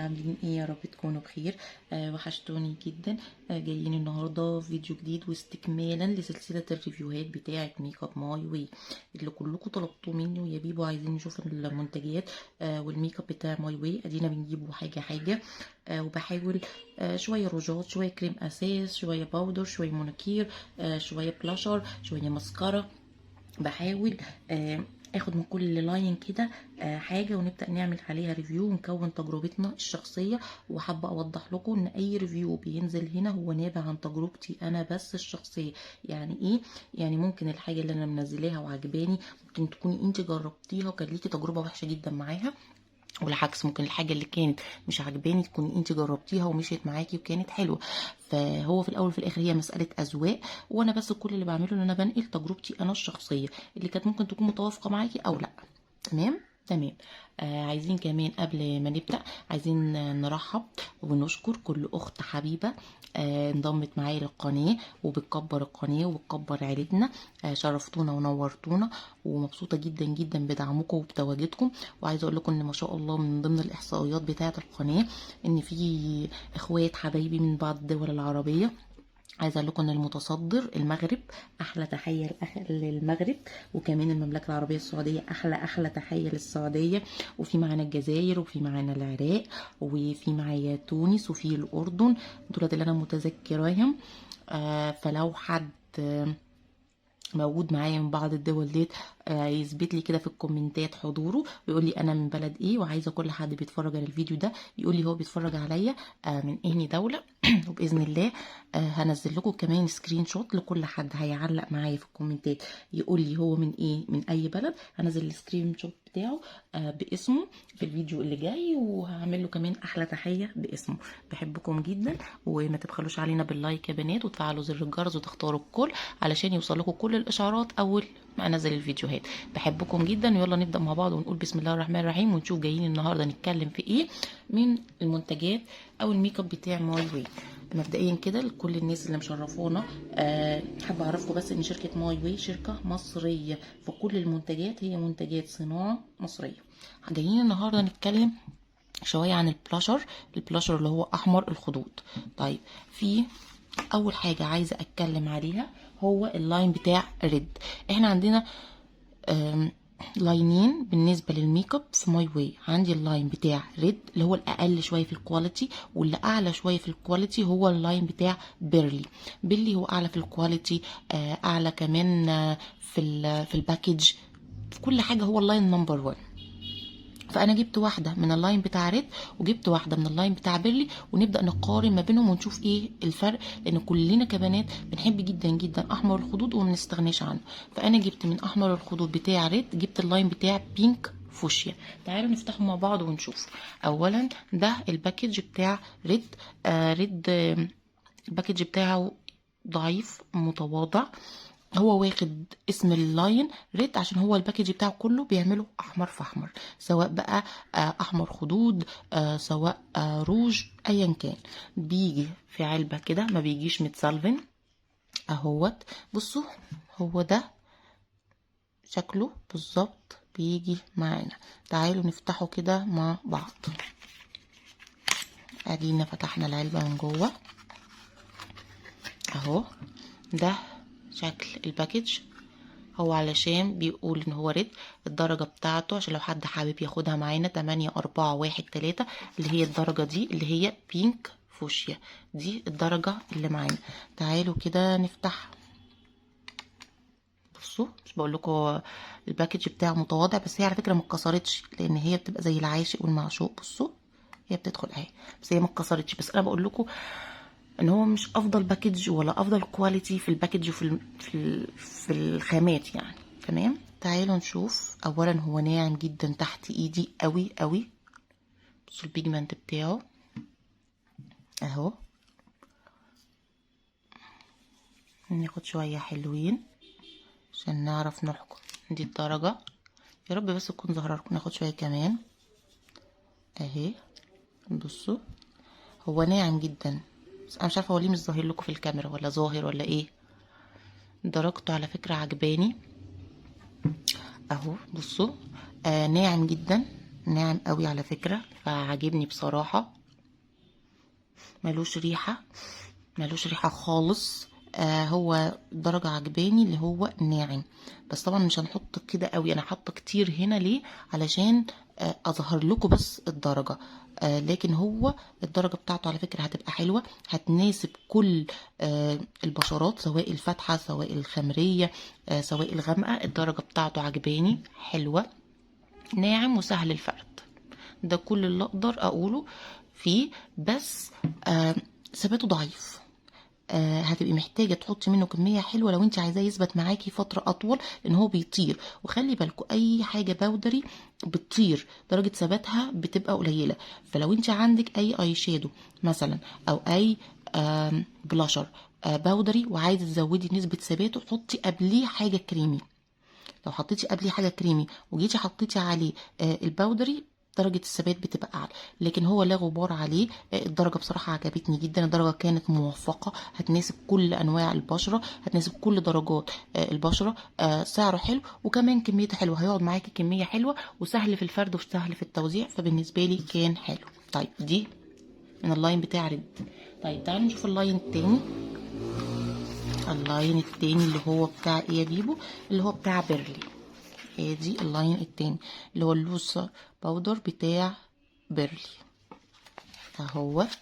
عاملين ايه؟ يا رب تكونوا بخير. وحشتوني جدا. جايين النهارده فيديو جديد واستكمالا لسلسلة ال review هات بتاعه makeup My Way اللي كلكم طلبتوه مني، ويا بيبو عايزين نشوف المنتجات والميك اب بتاع My Way. ادينا بنجيبه حاجة حاجه، وبحاول شوية روجات، شوية كريم اساس، شوية powder، شوية مونوكير، شوية بلاشر، شوية ماسكارا. بحاول اخد من كل line كده حاجة ونبدا نعمل عليها review ونكون تجربتنا الشخصيه. وحابة اوضح لكم ان اي review بينزل هنا هو نابع عن تجربتي انا بس الشخصيه. يعني ايه؟ يعني ممكن الحاجة اللي انا منزلاها وعجباني ممكن تكوني انت جربتيها وكان ليكي تجربه وحشة جدا معاها، والعكس ممكن الحاجة اللي كانت مش عجباني تكون انت جربتيها ومشيت معاكي وكانت حلوه. فهو في الاول وفي الاخر هي مسالة اذواق، وانا بس كل اللي بعمله ان انا بنقل تجربتي انا الشخصية اللي كانت ممكن تكون متوافقة معاكي او لا. تمام تمام. عايزين كمان قبل ما نبدأ عايزين نرحب ونشكر كل أخت حبيبة انضمت معايا للقناة وبتكبر القناة وبتكبر عيلتنا. شرفتونا ونورتونا، ومبسوطة جدا جدا بدعمكم وبتواجدكم. وعايزة أقول لكم إن ما شاء الله من ضمن الإحصائيات بتاعة القناة إن في إخوات حبايبي من بعض الدول العربية. عايزه اقول لكم ان المتصدر المغرب، احلى تحية للمغرب، وكمان المملكة العربية السعوديه، احلى احلى تحية للسعوديه. وفي معانا الجزائر، وفي معانا العراق، وفي معايا تونس، وفي الاردن. دول اللي انا متذكراهم. فلو حد موجود معايا من بعض الدول ديت يثبت لي كده في ال comment ات حضوره ويقول لي انا من بلد ايه. وعايزه كل حد بيتفرج على الفيديو ده يقول لي هو بيتفرج عليا من انهي دوله. وباذن الله هنزل لكم كمان screenshot لكل حد هيعلق معايا في ال comment ات يقول لي هو من ايه، من اي بلد. هنزل ال screenshot بتاعه باسمه في الفيديو اللي جاي، وهعمل له كمان احلى تحية باسمه. بحبكم جدا، وما تبخلوش علينا بال like يا بنات، وتفعلوا زر الجرس وتختاروا الكل علشان يوصلكم كل الاشعارات اول ما انزل الفيديوهات. بحبكم جدا، ويلا نبدا مع بعض ونقول بسم الله الرحمن الرحيم، ونشوف جايين النهارده نتكلم في ايه من المنتجات او الميك اب بتاع My Way. مبدئيا كده لكل الناس اللي مشرفونا، حابة اعرفكم بس ان شركة My Way شركة مصريه، فكل المنتجات هي منتجات صناعة مصريه. جايين النهارده نتكلم شوية عن ال blusher، ال blusher اللي هو احمر الخدود. طيب، في اول حاجة عايزه اتكلم عليها هو ال line بتاع Red. احنا عندنا line ين بالنسبة للميك اب في My Way. عندي ال line بتاع Red اللي هو الاقل شوية في ال quality، واللي اعلى شوية في ال quality هو ال line بتاع Pearly. Pearly هو اعلى في ال quality، اعلى كمان في ال package، في كل حاجه، هو ال line number 1. فانا جبت واحدة من ال line بتاع Red وجبت واحدة من ال line بتاع Pearly، ونبدا نقارن ما بينهم ونشوف ايه الفرق، لان كلنا كبنات بنحب جدا جدا احمر الخدود وما بنستغناش عنه. فانا جبت من احمر الخدود بتاع Red، جبت ال line بتاع pink fuchsia. تعالوا نفتحه مع بعض ونشوف. اولا ده ال package بتاع Red. Red ال package بتاعه ضعيف متواضع. هو واخد اسم ال line Red عشان هو ال package بتاعه كله بيعمله احمر في احمر، سواء بقى احمر خدود، سواء روج، ايا كان. بيجي في علبة كده، ما بيجيش متسلفن اهوت. بصوا، هو ده شكله بالظبط بيجي معانا. تعالوا نفتحه كده مع بعض. ادينا فتحنا العلبة من جوه اهو. ده شكل ال package. هو علشان بيقول ان هو Red، الدرجة بتاعته عشان لو حد حابب ياخدها معانا 8413، اللي هي الدرجة دي اللي هي pink fuchsia. دي الدرجة اللي معانا. تعالوا كده نفتح. بصوا، مش بقول لكم ال package بتاعه متواضع؟ بس هي على فكرة ما اتكسرتش، لان هي بتبقى زي العاشق والمعشوق. بصوا، هي بتدخل اهي، بس هي ما اتكسرتش. بس انا بقول لكم ان هو مش افضل package ولا افضل quality في ال package وفي في الخامات يعني. تمام، تعالوا نشوف. اولا هو ناعم جدا تحت ايدي قوي قوي. بصوا ال pigment بتاعه اهو. ناخد شوية حلوين عشان نعرف نحكم. دي الدرجة، يا رب بس تكون ظاهرة لكم. ناخد شوية كمان اهي. بصوا، هو ناعم جدا، بس انا مش عارفه هو ليه مش ظاهر لكم في الكاميرا ولا ظاهر ولا ايه. درجته على فكرة عجباني اهو. بصوا، ناعم جدا، ناعم قوي على فكرة، فعجبني بصراحة. ملوش ريحه، ملوش ريحه خالص. هو درجة عجباني اللي هو ناعم، بس طبعا مش هنحط كده قوي، انا حاطه كتير هنا ليه؟ علشان اظهر لكم بس الدرجة. لكن هو الدرجة بتاعته على فكرة هتبقى حلوة، هتناسب كل البشرات، سواء الفاتحة سواء الخمرية سواء الغامقة. الدرجة بتاعته عجباني، حلوة، ناعم وسهل الفرد. ده كل اللي اقدر اقوله فيه. بس ثباته ضعيف، هتبقي محتاجه تحطي منه كمية حلوة لو انت عايزاه يثبت معاكي فترة اطول، لان هو بيطير. وخلي بالكوا اي حاجة powdery بتطير درجه ثباتها بتبقى قليله. فلو انت عندك اي eye shadow مثلا او اي بلاشر powdery وعايزه تزودي نسبه ثباته، حطي قبليه حاجة كريمي. لو حطيتي قبليه حاجة كريمي وجيتي حطيتي عليه ال powdery، درجة الثبات بتبقى أعلى. لكن هو لا غبار عليه. الدرجة بصراحة عجبتني جدا، الدرجة كانت موفقة، هتناسب كل أنواع البشرة، هتناسب كل درجات البشرة. سعره حلو وكمان كميته حلوة، هيقعد معاكي كمية حلوة، وسهل في الفرد وسهل في التوزيع، فبالنسبة لي كان حلو. طيب دي من ال line بتاع ريد. طيب تعالوا نشوف ال line التاني. ال line التاني اللي هو بتاع ايه يا بيبو؟ اللي هو بتاع بيرلي. ادي ال line التاني اللي هو ال loose powder بتاع بيرلي اهوت.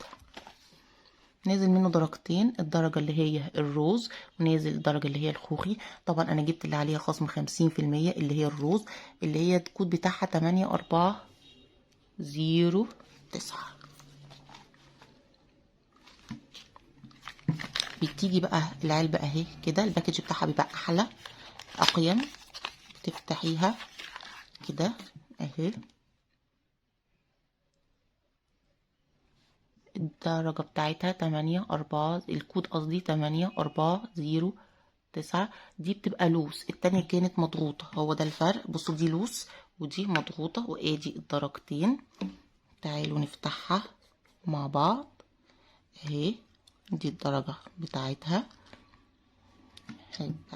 نازل منه درجتين، الدرجة اللي هي ال rose ونازل الدرجة اللي هي الخوخي. طبعا انا جبت اللي عليها خصم 50% اللي هي ال rose، اللي هي الكود بتاعها 8409. بتيجي بقى العلبة اهي كده، ال package بتاعها بيبقى احلى اقيم. بتفتحيها كده اهي، الدرجة بتاعتها 8 4، الكود قصدي 8409. دي بتبقى loose، التانية كانت مضغوطة، هو ده الفرق. بصوا دي loose ودي مضغوطة، وادي الدرجتين. تعالوا نفتحها مع بعض اهي، دي الدرجة بتاعتها.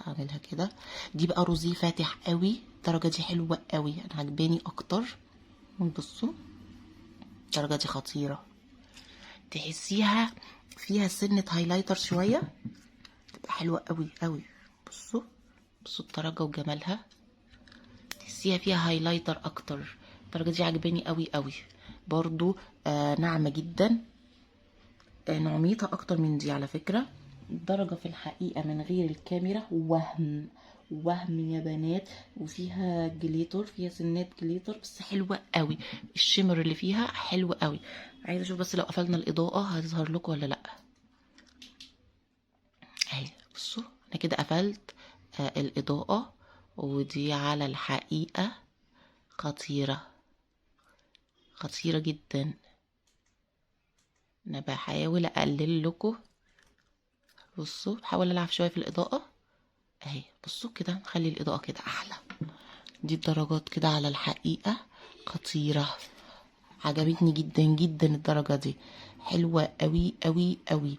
اعملها كده، دي بقى rosé فاتح قوي، الدرجة دي حلوة قوي، انا عجباني اكتر. بصوا الدرجة دي خطيرة، تحسيها فيها سنة highlighter شوية، تبقى حلوة قوي قوي. بصوا بصوا الدرجة وجمالها، تحسيها فيها highlighter اكتر. الدرجة دي عجباني قوي قوي برضو. ناعمة جدا، نعوميتها اكتر من دي على فكرة. الدرجة في الحقيقة من غير الكاميرا وهم وهم يا بنات، وفيها glitter، فيها سنات glitter، بس حلوة قوي. ال shimmer اللي فيها حلو قوي. عايزة اشوف بس لو قفلنا الإضاءة هتظهر لكم ولا لا. اهي بصوا انا كده قفلت الإضاءة، ودي على الحقيقة خطيرة خطيرة جدا. انا بحاول اقلل لكم، بصوا بحاول العب شوية في الإضاءة اهي. بصوا كده نخلي الإضاءة كده احلى. دي الدرجات كده على الحقيقة خطيرة، عجبتني جدا جدا الدرجة دي، حلوة قوي قوي قوي،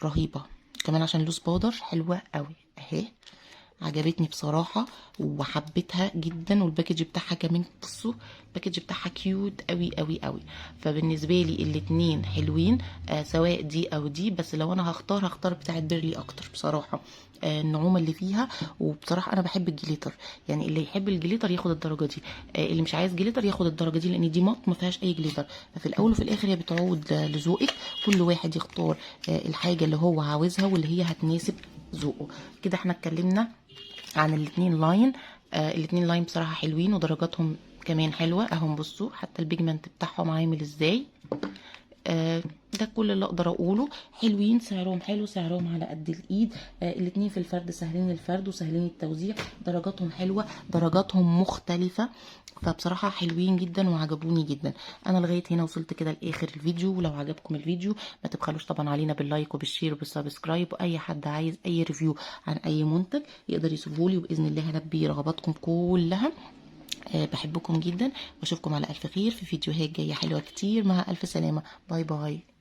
رهيبة. كمان عشان loose powder حلوة قوي اهي، عجبتني بصراحة وحبيتها جدا. وال package بتاعها كمان، بصوا ال package بتاعها cute قوي قوي قوي. فبالنسبة لي الاتنين حلوين، سواء دي او دي، بس لو انا هختار بتاعت بيرلي اكتر بصراحة. النعومة اللي فيها، وبصراحة انا بحب ال glitter، يعني اللي يحب ال glitter ياخد الدرجة دي، اللي مش عايز glitter ياخد الدرجة دي، لان دي matte ما فيهاش اي glitter. ففي الاول وفي الاخر هي بتعود لذوقك، كل واحد يختار الحاجة اللي هو عاوزها واللي هي هتناسب ذوقه. كده احنا اتكلمنا عن الاتنين line. الاتنين line بصراحة حلوين ودرجاتهم كمان حلوة اهم. بصوا حتى ال pigment بتاعهم عامل ازاي. ده كل اللي اقدر اقوله. حلوين، سعرهم حلو، سعرهم على قد الايد. الاتنين في الفرد سهلين الفرد وسهلين التوزيع، درجاتهم حلوة، درجاتهم مختلفة، فبصراحة حلوين جدا وعجبوني جدا. انا لغاية هنا وصلت كده لاخر الفيديو، ولو عجبكم الفيديو ما تبخلوش طبعا علينا بال like وبال share وبال subscribe، واي حد عايز اي review عن اي منتج يقدر يسيبهولي، وباذن الله هلبي رغباتكم كلها. بحبكم جدا واشوفكم على الف خير في فيديوهات جاية حلوة كتير. مع الف سلامه، bye bye.